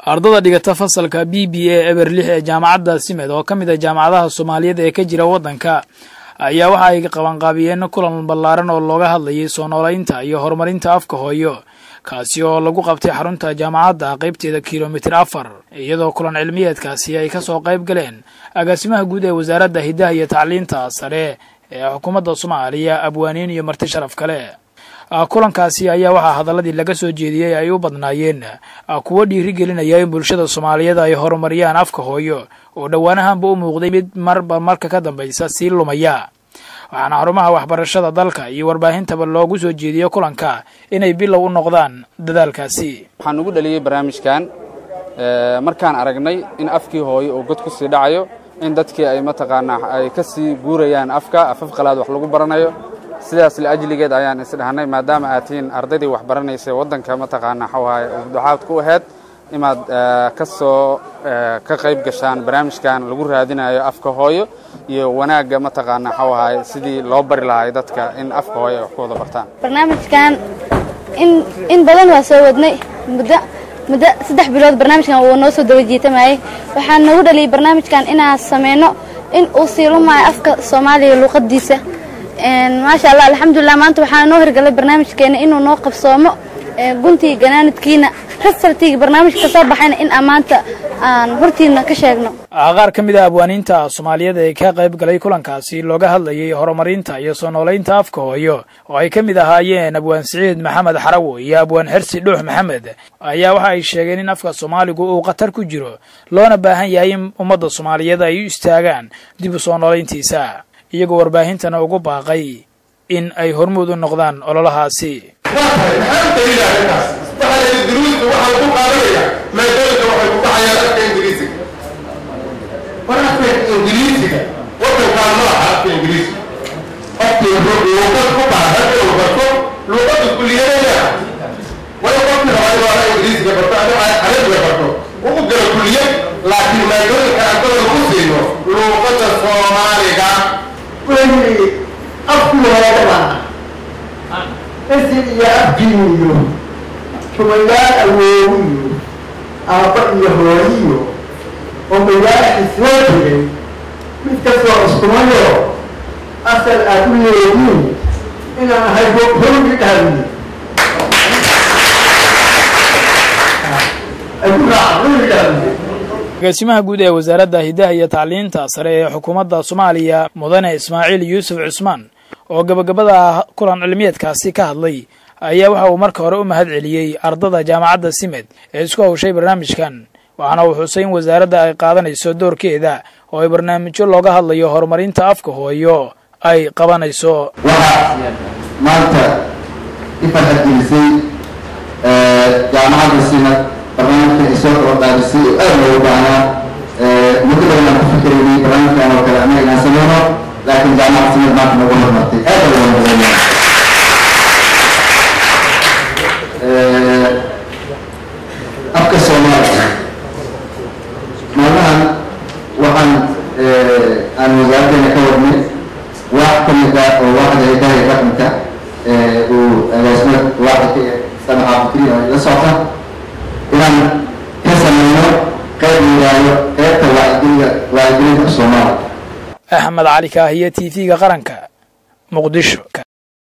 Ardada dhigata fasalka BBA eber 6 ee jaamacadda Simed oo ka mid ah jaamacadaha Soomaaliyeed ee ka jira waddanka ayaa waxa ay qabanqaabiyeen kulan ballaaran oo looga hadlayay soo noolaynta iyo horumarinta afka hooyo, kaasi oo lagu qabtay xarunta jaamacadda qaybteeda kilomitir 4, iyadoo kulan cilmiyeedkaasi ay kasoo qayb galeen agaasimaha guud ee wasaaradda hiddaha iyo tacliinta sare ee xukuumadda Soomaaliya, abwaaniin iyo marti sharaf kale. Kulankaasi ayaa waxaa hadaladii laga soo jeediyey ay u badnaayeen kuwo dhiirigelinaya in bulshada Soomaaliyeed ay horumariyaan afka hooyo oo dhowaanahanba u muuqday mid marba marka ka dambaysa sii lumaya. Waxaana xarumaha waxbarashada dalka iyo warbaahintaba loogu soo jeediyo kulanka inay bilow u noqdaan dadaalkaasi. Waxaan ugu dhaliyey barnaamijkan markaan aragnay in afkii hooyo uu god ku sii dhacayo, in dadkii ay mataqaanaa ay ka sii guurayaan afka, afaf qalaad wax lagu baranayo. Sidaas liajligeed ayaan isdhahnay, maadaama aad tihiin ardaydii wax baranaysay waddanka mataqaanaa xawaaye duxaad ku ahayd, inaad ka soo ka qayb gashaan barnaamijkan lagu raadinayo afka hooyo iyo wanaagga mataqaanaa xawaaye sidii loo bari lahay dadka in afka hooyo ay wax ku wada bartaan. Barnaamijkan in badan waa soo wadnay muddo 3 bilood. Barnaamijkan wuu noo soo daba jiitamayay. Waxaan nagu dhaliyay barnaamijkan inaan sameyno in uu sii lumaayo afka Soomaaliya luuqadiisa. Maasha Allah, alxamdulilah, maanta waxaa noo hirgalay barnaamijkeena inuu noo qabsoomo guntii ganaanadkiina, resultiga barnaamijka kasoo baxayna in aan maanta aan hortiina ka sheegno. Qaar ka mid ah abwaaniinta Soomaaliyeed ee ka qayb galay kulankaasi looga hadlayay horumarinta iyo soo noolaynta afka hooyo, oo ay ka mid ahaayeen abwaan Siciid Maxamed Xarawo iyo abwaan Xirsi Dhuux Maxamed, ayaa waxa ay sheegeen in afka Soomaaligu uu khatar ku jiro, loona baahan yahay in ummadda Soomaaliyeed ay u istaagaan dib u soo noolayntiisa, iyagoo warbaahintana ugu baaqay in ay hormuud u noqdaan ololahaasi. Maxaa u daliila arrintaas? Waxaa la yidhi duruusta waxaa lagu qaadanaya maadooyinka waxay ku baxayaan afka Ingiriisiga. War afka Ingiriisiga waddankaan ma laha afka Ingiriisiga. Qofkii luuqad ku baahan inuu barto luuqadda kulliyada leeha waayo qofkii rabaa inuu ama Ingiriisiga barto ama Carabiga barto uu u galo kulliyad, laakiin maadooyinka ardada lagu siino luuqadda Soomaaliga. Wuxuu afku hooyada isin iyo afkiiyo tumayaal awoowiyo aabba iyo hooyiyo omayaashii soo tegay mid kastoo cuskumayo asal aad u leediin inaan ahay howgi dhahmiye ay ku raaca howgi dhahmiye. Agaasimaha guud ee wasaaradda hiddaha iyo tacliinta sare ee xukuumadda Soomaaliya, mudane Ismaaciil Yuusuf Cusmaan, oo gabagabada kulan cilmiyeedkaasi ka hadlay, ayaa waxa uu marka hore u mahad celiyey ardada jaamacadda Simed ee isku hawshay barnaamijkan, waxaana uu xusay in wasaaradda ay qaadanayso doorkeeda oo ay barnaamijyo looga hadlayo horumarinta afka hooyo ay qabanayso. Waxaa maanta i farxad gelisay jaamacadda Simed barnaamijkan ay soo qabanqaabisay oo aad loogu baahnaa. Muddo badan aan ku fikiraynay barnaamijkan oo kale annaga inaan sameyno, laakiin jaamacadda Simed maanta nagu hormartay, aad baa looga mahadcelinayaa. Afka Soomaaliga maalmahan waxaan aan wasaaraddeena ka wadnay waax ka mid ah oo waaxda hidaha iyo dhaqanka uu agaasimo waaxda ka yahay Samaxa Fikri oo ila socota, inaan ka sameyno qayb la yidhaahdo qaybta wacyigeliga wacyigelinta Soomaaliya. Axmed Cali Kaahiye, TV-ga Qaranka, Muqdisho.